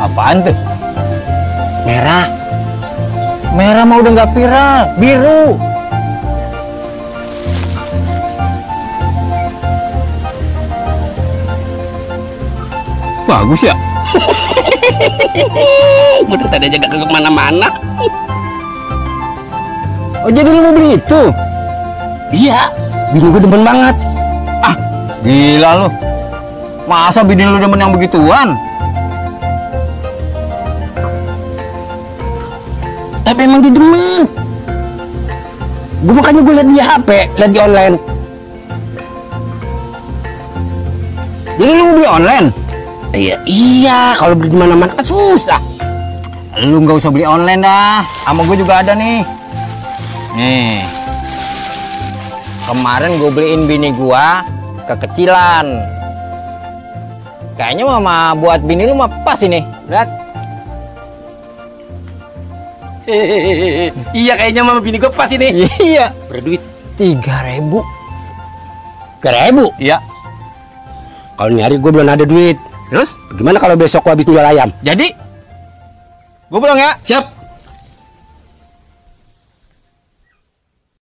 Apaan tuh? Merah. Merah mah udah nggak viral, biru. Bagus ya? Bener tadi aja gak kemana-mana. Oh jadi lu mau beli itu? Iya, bini gue demen banget. Ah, gila lu. Masa bini lu demen yang begituan? Tapi emang dia demen. Gue makanya gue liat di HP, liat di online. Jadi lu mau beli online? Iya, kalau beli di mana-mana kan susah. Lu nggak usah beli online dah. Sama gue juga ada nih. Nih. Kemarin gue beliin bini gua kekecilan. Kayaknya mama buat bini lu mah pas ini. Lihat. Iya, kayaknya mama bini gue pas ini. Iya. Berduit 3.000. 3.000? Iya. Kalau nyari gue belum ada duit. Terus? Gimana kalau besok gue habis jual ayam? Jadi? Gue pulang ya. Siap.